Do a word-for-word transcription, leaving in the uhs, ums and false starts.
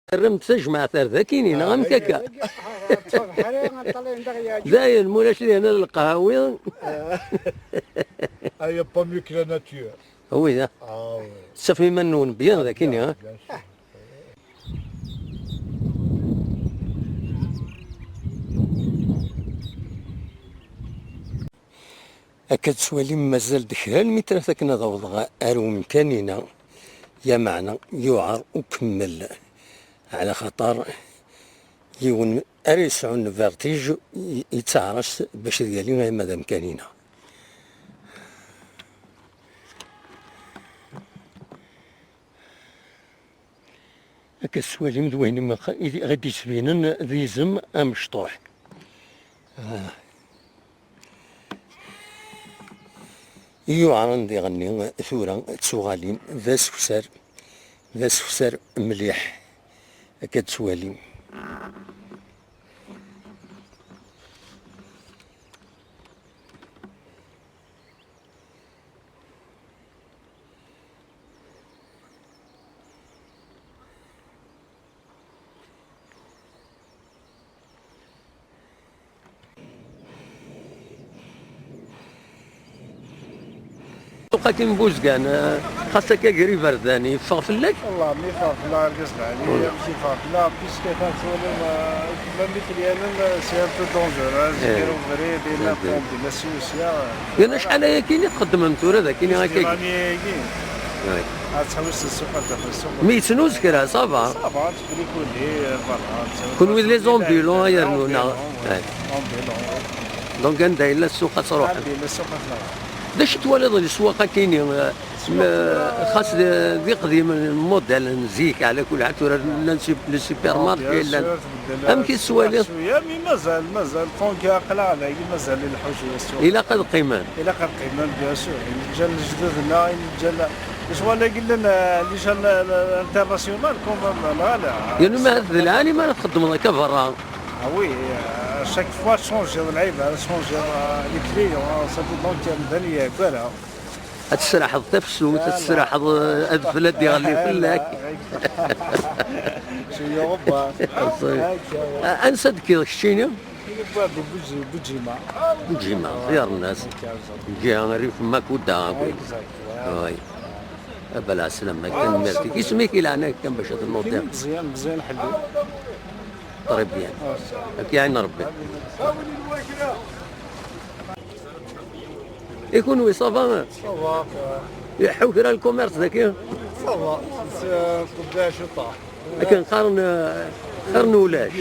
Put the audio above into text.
Terram-d tajmaɛt ar dakini, neɣ amek akka? Dayen, mulac dihin ad lqahawi. Ah, il n'y a pas mieux que la nature. Oui, da. Ah, ouais. Tettafem iman-nwen bien dakini, bien, ha? Bien sûr. Akka d-tettwalim, mazal-d kra n lmitrat akken ad awḍeɣ ar umkan-ina, lameɛna yuɛer ukemmel, ɛla xaṭer yiwen ara yesɛun vertige y-, yettaɛer-as bac ad yali arma d amkan-ina. Akka tettwalim d wayen i ɣ-, i d-, i d-yettbinen d izem amecṭuḥ. Ah. Yuɛren diɣenni tura d tuɣalin d asefser, d asefser mliḥ. Akka tettwalim. Tuqatin n Buzgan, eh, xas akka gar iberdan, yeffeɣ fell-ak? Wallah, mi yeffeɣ fell-aɣ argaz lɛali, amek yeffeɣ fell-aɣ, puisque atan tettwalim, eh, même italyanen, eh, c'est un peu dangereux, eh, zger ubrid, il y a un problème de la sécurité. Yerna acḥal ayakini txeddmem tura d akini akkagi? Ad tḥewwes ssuq, ad tafes ssuq. Mi yettnuz kra, ça va? Ça va, tu peux les coller, euh, voilà. Kenwi d les ambulants, ay rnu, neɣ? Ambulants, ouais. Ambulants, ouais. Donc, anda yella ssuq ad truḥem? Anda yella ssuq ad truḥem. D acu twaliḍ leswaq akini, eh, m-, xas d, d iqdimen, modèle n zik, ɛla kul ḥal, tura llan si-, les supermarchés, llan. Amek i tettwaliḍ? Cwiya, mi mazal, mazal, tant que aql-aɣ dagi, mazal ileḥḥu cwiya ssuq. Ilaq ad qqimen. Ilaq ad qqimen, bien sûr. Ǧǧan lejdud-nneɣ, ayen ǧǧan, lecɣal-agi llan, euh, les gens, euh, international, quand même, lɣala. Yerna ma d lɛali ma ara txeddmeḍ akka berra. Ah oui, euh, chaque fois change lɛib, change, euh, les clients, ça fait donc, euh, mdan yeggara. Ad tesraḥeḍ tafsut, ad tesraḥeḍ, eh, adfel ad d-iɣelli fell-ak. Cwiya ɣebbar. Ansa d-tekkiḍ keččini? Bujima. Bujima, yernas. Lǧiha rrif Makuda. Oui. Abel ɛeslama, tanemmirt-ik. Isem-ik i leɛnaya kan bac ad tennuḍ? Meẓyan, Meẓyan Ḥellu. Très bien. Ad k-iɛin Rebbi. I kunwi, ça va? Ça va, ça va. Ileḥḥu kra lkumirs daki? Ça va, c'est, euh, tqeddac uṭaḥ. Akken qqaren, euh, xir n ulac.